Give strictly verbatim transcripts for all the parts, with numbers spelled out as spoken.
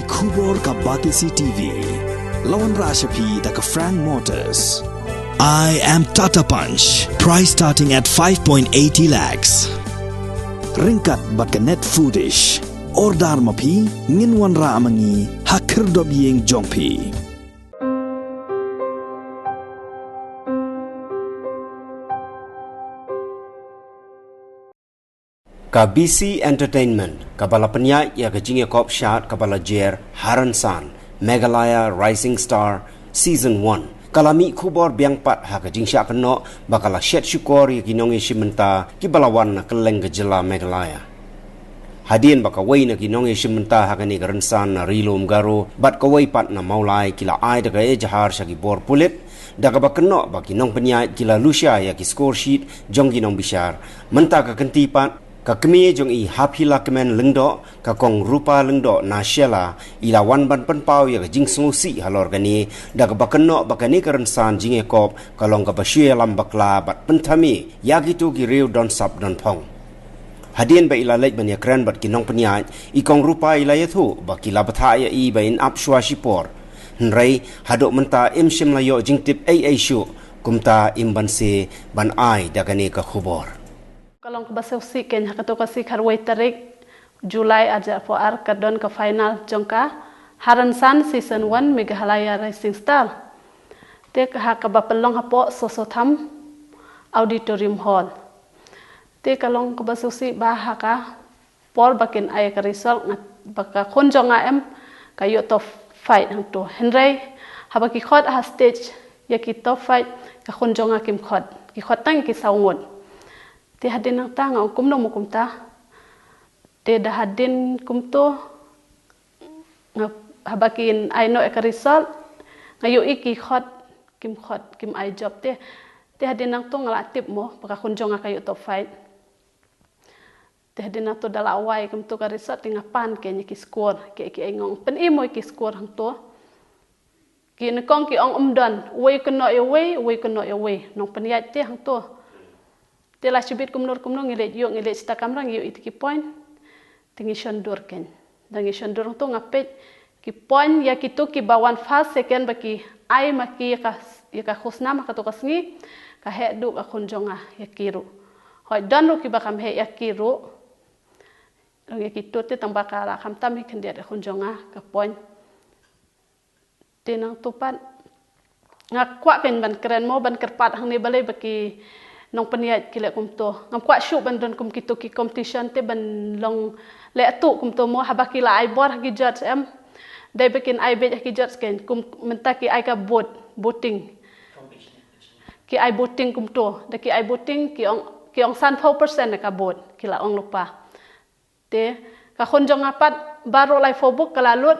Khubor ka Batesi T V. La wanrah sha phi da ka Frank Motors. I am Tata Punch. Price starting at five point eighty lakhs. Ryngkat bad ka Net Foodish. Order ma phi, ngin wanrah ma ngi ha khyrdop ïing jong phi. Ka B C Entertainment, kaba la pynïaid ïa ka jingïakop shad kaba la jer Haransan, Meghalaya Rising Star Season one, ka la mih khubor biang pat ha ka jingshah kynnoh ba ka la shet shukor ïa ki nongïashim bynta kiba la wan na kylleng ka jylla Meghalaya. Hadien ba kawei na ki nongïashim bynta ha kane ka rynsan na Ri-lum Garo bad kawei pat na Mawlai ki la ai da ka ejahar sha ki bor pulit, da kaba kynnoh ba ki nongpynïaid ki la lushai ïa ki score sheet jong ki nongbishar. Mynta ka kynti pat, ka kmie jong i Hapilakmen Lyngdoh, ka Kong Rupa Lyngdoh na Shella, i la wan ban pynpaw ïa ka jingsngewsih halor kane, da kaba kynnoh ba kane ka rynsan jingïakop ka long kaba shu ïalam bakla bad pynthame ïa kito ki riew don sap don phong. Hadien ba i la leit ban ïakren bad ki nongpynïaid, i Kong Rupa i la ïathuh ba ki la bthah ïa i ba in ap shuwa shipor. Hynrei haduh mynta im shym la ïoh jingtip ei ei shuh, kumta im banse ban ai da kane ka khubor. Ka long kaba sngewsih keiñ, ha kato ka sngi khatwei tarik July arhajar arphew ar ka don ka final jong ka Haransan Season one Meghalaya Rising Star. Te ka ha kaba pynlong hapoh Sosotham Auditorium Hall. Te ka long kaba sngewsih ba ha ka por ba kin ai ka result, nga, ba ka khun jong nga em ka ïoh top five hangto. Hynrei haba ki khot ha stage ïa ki top five, ka khun jong nga kim khot. Ki khot tang ki saw ngut. Te hadien nangta nga ong kumno mo kumta. Te da hadien kumto, nga, haba kin ai noh ïa ka result, nga ïohi ki khot, kim khot, kim ai job te. Te hadien nangto nga la tip mo ba ka khun jong nga ka ïoh top five. Te hadien nangto da la wai kumto ka result te nga pan keiñ ïa ki score, ki, ki ai, nga ong pyni mo ïa ki score hangto. Ki nyngkong ki ong ym don, uwei u kynnoh ïa uwei, uwei u kynnoh ïa uwei. Nongpynïaid te hangto. Te la shibit kumno kumno ngi leit ïoh, ngi leit shata kamra ngi ïoh ïa ki point. Te ngi shon dur keiñ. Da ngi shon dur hangto nga peit ki point ïa kito kiba wan first, second ba ki ai ma ki ïa ka, ïa ka khusnam ha kato ka sngi, ka heh duh ka khun jong nga ïa ki ruh. Hooid don ruh kiba kam heh ïa ki ruh. Long ïa kito te tang ba ka la kham tam hi khyndiat ïa khun jong nga ka point. Te nangto pat nga kwah keiñ ban kren mo, ban kyrpad hangne balei ba ki nongpynïaid ki leh kumto. Ngam kwah shuh ban don kum kito ki competition te ban long leh tuh kumto mo, haba ki la ai bor ha ki judge em. Dei ba kin ai beit ha ki judge keiñ, kum mynta ki ai ka vote, voting. Ki ai voting kumto, da ki ai voting ki ong, ki ong sanphew percent na ka vote, ki la ong lypa. Te ka khun jong nga pat baroh laiphew buk ka la lut.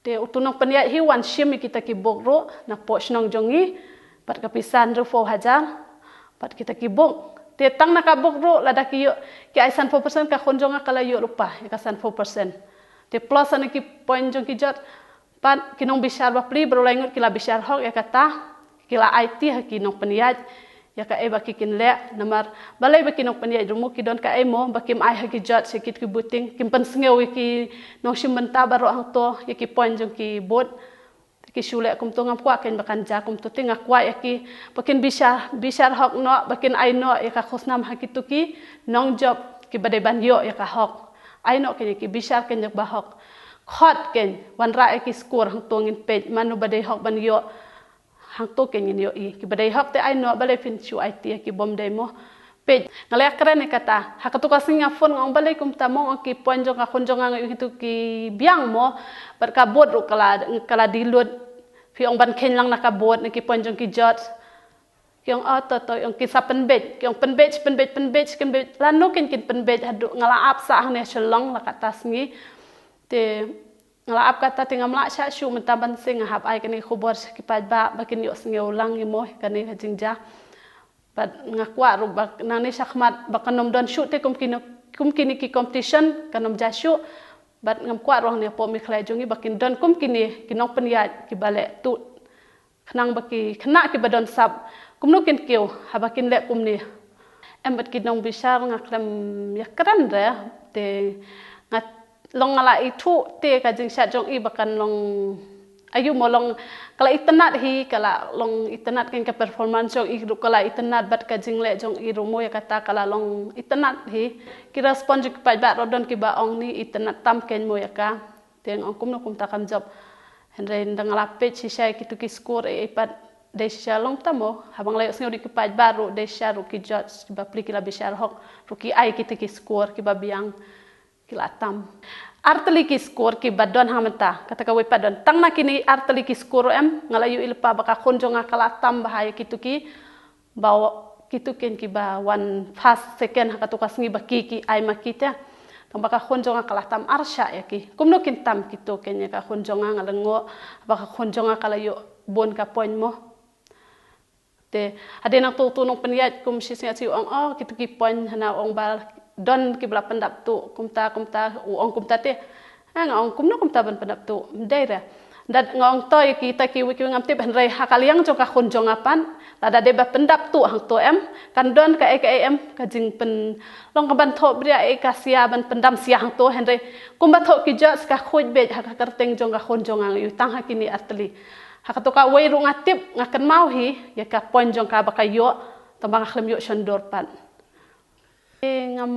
Te uto u nongpynïaid hi u wan shim ïa kita ki buk ruh napoh shnong jong ngi, bad ka pisa hynriewphew hajar bad kita ki buk. Te tang na ka buk ruh lada ki ïoh, ki ai sanphew percent, ka khun jong nga ka la ïoh lypa ïa ka sanphew percent. Te plus na ki point jong ki judge, pat ki nongbishar bapli, baroh lai ngut ki la bishar hok ïa kata, ki la aiti ha ki nongpynïaid ïa kaei ba ki kin leh. Namar balei ba ki nongpynïaid ruh mo, ki don kaei mo ba kim ai ha ki judge ïa kit ki voting, kim pynsngew ïa ki nongshim bynta baroh hangto ïa ki point jong ki vote. Te ki shu leh kumto, ngam kwah keiñ ba kan jia kumto, te nga kwah ïa ki ba kin bishar, bishar hok noh, ba kin ai noh ïa ka khusnam ha kito ki nongjop kiba dei ban ïoh ïa ka hok. Ai noh keiñ ïa ki, bishar keiñ ïa ba hok. Khot keiñ, wanrah ïa ki score hangto ngin peit mano ba dei hok ban ïoh. Hangto keiñ ngin ïohi. Kiba dei hok te ai noh, balei phin shu aiti ïa ki bym dei mo. Peit, nga la kren ïa kata. Ha kato ka sngi nga phone nga ong balei kumta mo, ong ki point jong ka khun jong nga, nga ïohi kito ki biang mo. Bad ka vote ruh ka la, ka la dilute. Phi ong ban kheiñ lang na ka vote, na ki point jong ki judge. Ki ong, oh, to, to, ong ki sa pynbeit. Ki ong pynbeit, pynbeit, pynbeit, pynbeit. Lano keiñ kin pynbeit haduh nga la ap sah hangne Shillong la kata sngi. Te nga la ap kata te ngam lah shah shuh mynta ban seng, nga hap ai kane ka khubor sha ki paidbah ba kin ïohsngew lang ïa mo kane ka jingjia. Bad nga kwah ruh ba nangne shakhmat ba kan ym don shuh te kum kine, kum kine ki competition kan ym jia shuh. Bad ngam kwah ruh hangne hapoh Meghalaya jong ngi ba kin don kum kine ki nongpynïaid kiba leh tuh. Khnang ba ki khynnah kiba don sap kumno kin kiew haba kin leh kumne. Em bad ki nongbishar nga khlem ïakren re, te nga Long nga la ithuh te ka jingshad jong i ba kan long ayu mo long ka la itynnad hi, ka la long itynnad kein ka performance jong i ruh ka la itynnad bad ka jingleh jong i ruh mo ïa kata ka la long itynnad hi. Ki respond jong ki paidbah ruh don kiba ong ni itynnad tam kein mo ïa ka. Te nga ong kumno kumta kam jop. Hynrei ynda nga la peit shisha ïa kitu ki score eh pat dei shisha long tam mo. Haba nga la ïohsngew da ki paidbah ruh dei shisha ruh ki judge kiba plie ki la bishar hok ruh ki ai kita ki score kiba biang. Ki la tam. Artylli ki score kiba don hangta mynta. Kata kawei pat don. Tang na kine artylli ki score ruh em. Nga la ïohi lypa ba ka khun jong nga ka la tam bha ïa kitu ki. Ba kitu kein kiba wan first, second ha katu ka sngi ba ki ki ai ma ki te. Tang ba ka khun jong nga ka la tam arshah ïa ki. Kumno kin tam kitu kein ïa ka khun jong nga nga la nguh. Ba ka khun jong nga ka la ïoh bun ka point mo. Te hadien nangtu utu nongpynïaid kum shisngi shu ong oh kitu ki point hana ong ba don kiba la pyndap tuh kumta kumta u ong kumta te. Ha nga ong kumno kumta ban pyndap tuh. Ym dei re. Ynda nga ong to ïa kita kiwei kiwei ngam tip hynrei ha ka liang jong ka khun jong nga pat. Lada dei ba pyndap tuh hangto em. Kan don kaei kaei em ka jingpyn long ka ban thoh bria eh ka sia ban pyndam sia hangto hynrei kumba thoh ki judge ka khuid beit ha ka kyrteng jong ka khun jong nga ïu tang ha kine artylli. Ha katu kawei ruh nga tip nga kynmaw hi ïa ka point jong ka ba ka ïoh tang ba nga khlem ïoh shon dur pat. Eh, ngam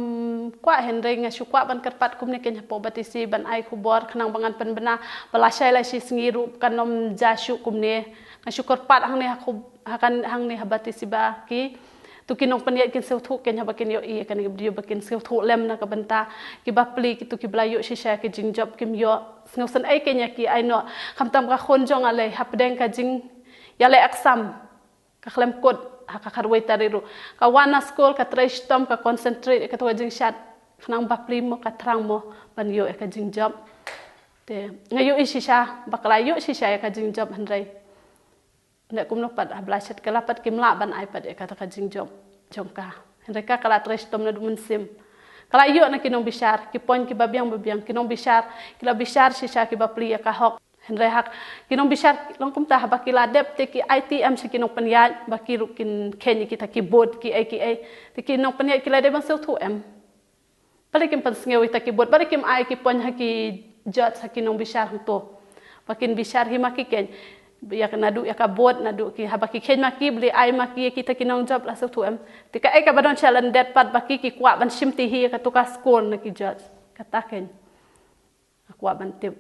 kwah hynrei nga shu kwah ban kyrpad kumne kein hapoh Batesi ban ai khubor khnang ba ngan pynbna ba lashai la shisngi ruh kan ym ja shuh kumne. Nga shu kyrpad hangne ha khub-, ha kan hangne ha Batesi ba ki tu ki nongpynïaid kin sngewthuh kein haba kin ïohi ïa kane ka video ba kin sngewthuh lem na ka bynta kiba plie kitu kiba la ïoh shisha ki jingjop kim ïoh. Sngewsynei kein ïa ki ai noh khamtam ka khun jong nga lei hapdeng ka jingïaleh exam. Ka khlem kut ha ka khatwei tarik ruh ka wan na skul ka trei shitom ka concentrate ïa katu ka jingshad khnang ba plie mo ka thrang mo ban ïoh ïa ka jingjop. Te nga ïohi shisha ba ka la ïoh shisha ïa ka jingjop hynrei. Ynda kumno pat ha Blaisit ka la pat kim lah ban ai pat ïa kata ka jingjop jong ka. Hynrei ka ka la trei shitom naduh mynsiem. Ka la ïoh na ki nongbishar ki point kiba biang ba biang ki nongbishar ki la bishar shisha kiba plie ïa ka hok. Hynrei hak ki nongbishar long kumta haba ki la dep te ki ai ti em sha ki nongpynïaid ba ki ruh kin kheiñ ïa kita ki board kiei kiei. Te ki nongpynïaid ki la dei ban sngewthuh em. Balei kim pynsngew ïa kita ki board balei kim ai ki point ha ki judge ha ki nongbishar hangto. Ba kin bishar hi ma ki kein. Ïa ka naduh ïa ka board naduh ki haba ki kheiñ ma ki balei ai ma ki ïa kita ki nongjop la sngewthuh em. Te kaei kaba don sha lyndet pat ba ki ki kwah ban shimti hi ïa katu ka score na ki judge. Kata kein. Nga kwah ban tip.